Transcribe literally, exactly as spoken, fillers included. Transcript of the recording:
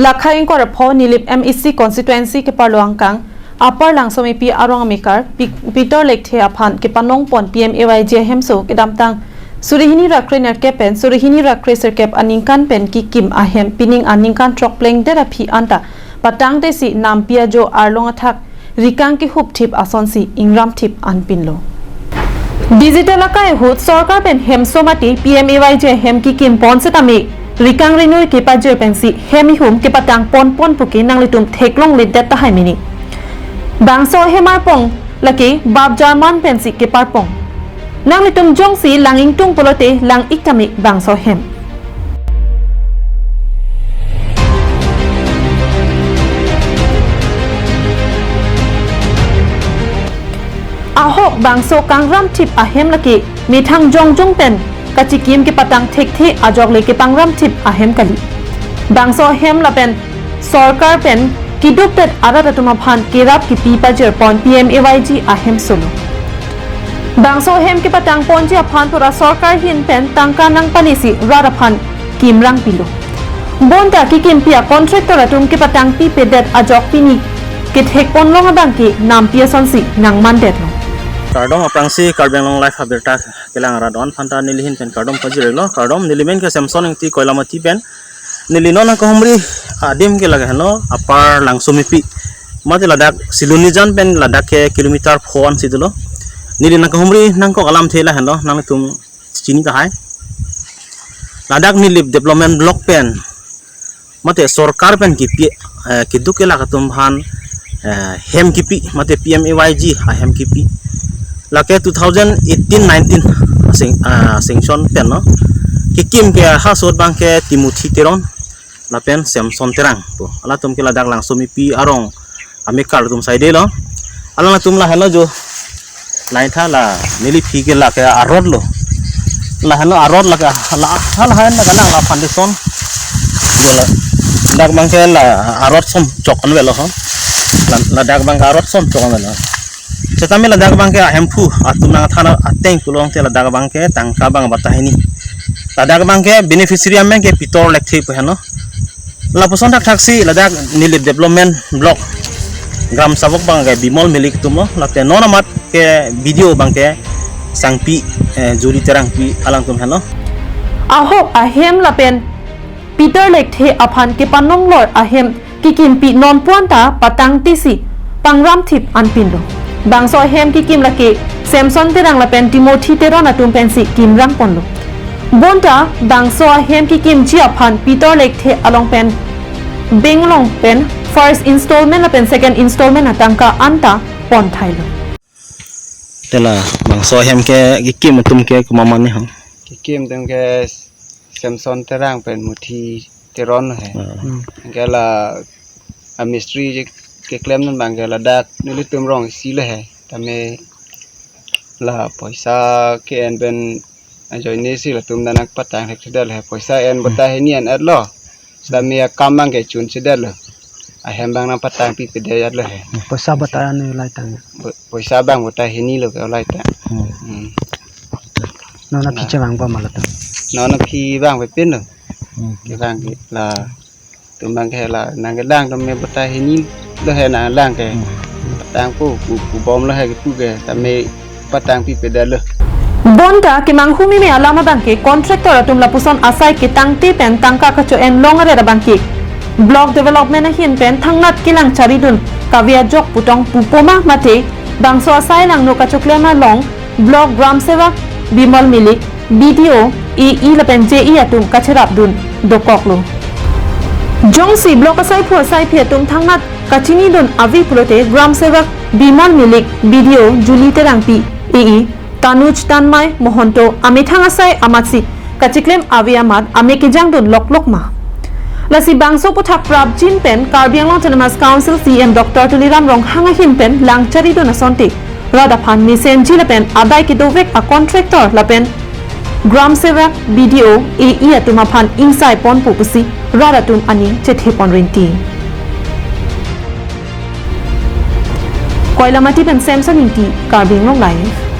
Lakha ingkoi ra pho Nilip M A C constituency keparlo angkang Upper Langsomepi arong amekar Pi-, Peter Lekthe aphan kepanong pon P M A Y G ahemso kedamtang suri hini ra krenerkep pen suri hini ra kresirkep aningkan pen kekim ahem pining aningkan throk plengdet aphi anta patangtesi nampi ajo arlong athak rikang kehupthip asonsi ingramthip anpinlo. Digital akai ahut sorkar pen hemso mate P M A Y G ahem kekim pon setame rikang renur kepajir pensi hem ihum kepatang ponpon puke nanglitum theklongledet tahai mini. Bangso hem arpong lake bap German pensi keparpong. Nanglitum jongsi lang ingtung pulote lang-ik tame bangso hem. Ahok bangso kangramthip ahem lake methang jongjong pen kachikim kepatang thekthe ajok le kepangramthip ahem kali. Bangso hem lapen sorkar pen kidukdet arat atum aphan kerap kepi pajir pon P M A Y G ahemso lo. Bangso hem kepatang ponji aphan pura sorkar ahin pen tangka nangpalesi rat aphan kimrang pilo. Bonta kekimpi a-contractor atum kepatangpi pedet ajok pini kethek ponlong abangke nampi asonsi nangmandetlo. Kardom aphrangsi Karbi Anglong Live abirta kelang arat aphanta neli ahin pen kardom pajirlo. Kardom, neli men ke Samson Ingti Koilamati pen. Neli non nangkahumri adim ke lake henlo Upper Langsomepi. Mate ladak Silonijan pen ladak ke kilometer pho ansi dolo. Neli nangkahumri nangkok alamthe lahenlo, nanglitum chini tahai. Ladak Nilip Development Block pen mate sorkar pen kepi, eh, keduk kelak atum aphan, eh, hem kepi, mate P M A Y G ahem kepi. Lake two thousand eighteen nineteen sing-, ah, sanction pen lo. Kekim ke ha ahut abangke Timothy Teron lapen Samson Terang pu. Halatum ke ladak Langsomepi arong amekar atum saidelo. Alangtum lahenlo jo. Lain tha la neli aphi ke lake a-road lo. Lahenlo a-road lake la, ha lahen lake nang la foundation. Yo la. Ladak abangke la a-road som chok anvelo ho. La, ladak abangke a-road som chok anvelo. Setame ladak abangke a-Hemphu atum nangthan ateng pulote ladak abangke tangka abang batai hini. Ladak abangke beneficiary amen ke Peter Lekthe pu henlo. Lapuson thakthaksi ladak Nilip Development Block Gram Sevak abangke Bimol Milik atumlo, lake non amat ke B D O abangke Sangpi, eh, Julie Terangpi alangtum henlo. Ahok ahem lapen Peter Lekthe aphan kepanonglor ahem kekimpi non puanta patangtesi pangramthip anpinlo. Bangso ahem kekim lake Samson Terang lapen Timothy Teron atum pensi kimrang ponlo. Bonta bangso ahem kekimji aphan Peter Lekthe along pen bank along pen first installment lapen second installment atangka anta ponthailo. Te la bangso ahem ke kekim atum ke komat ma ne ho? Kekim atum ke Samson Terang pen Timothy Teron he. Ah. Hmm. Ke la amistri je keklem non abangke ladak nelitum rong isi le he. Tame la poisa ke-en pen ajoinesi latum nangpatang thekthedet le he. Poisa en batai hini en-etlo. Setame akam abangke chunchedetlo. Ahem abang nangpatangpi pedetlo he. Poisa batai anu lai tang. Bo-, poisa abang batai hini lo ke lai tang. Hmm. Hmm. Non aphi chevang bom ma latum? Non aphi vangve pinlo. Hmm. Kevang ke latum abangke la nangkelang tame batai hini lo he nanglang ke. Hmm. Patangpo, pu, pubomlo he kepu ke, tame patangpi pedetlo. Bonta kemanghumeme alam abangke contractor atum lapuson asai ketangte pen tangka kacho-en long aret abangke Block Development ahin pen thangnat kelang charidun kave ajok putong pupo ma mate bangso asai langno kachoklem along Block Gram Sevak Bimol Milik, B D O, A E lapen J E atum kacherapdun dokoklo. Jongsi block asaiphu asaiphi atum thangnat kachinidun ave pulote Gram Sevak Bimol Milik, B D O Julie Terangpi, A E Tanuj Tanmay Mohonto amethang asai amatsi kachiklem ave amat ame kejangdun loklok ma. Lasi bangso aphuthak prapjin pen Karbi Anglong Autonomous Council C E M Doctor Tuliram Ronghang ahin pen lang charidun asonte rat aphan mesenji lapen adai kedovek a-contractor lapen Gram Sevak, B D O, A E atum aphan ingsai ponpo pusi rat atum aning chethe pon rinti. Koilamati pen Samson Ingti, Karbi Anglong Live.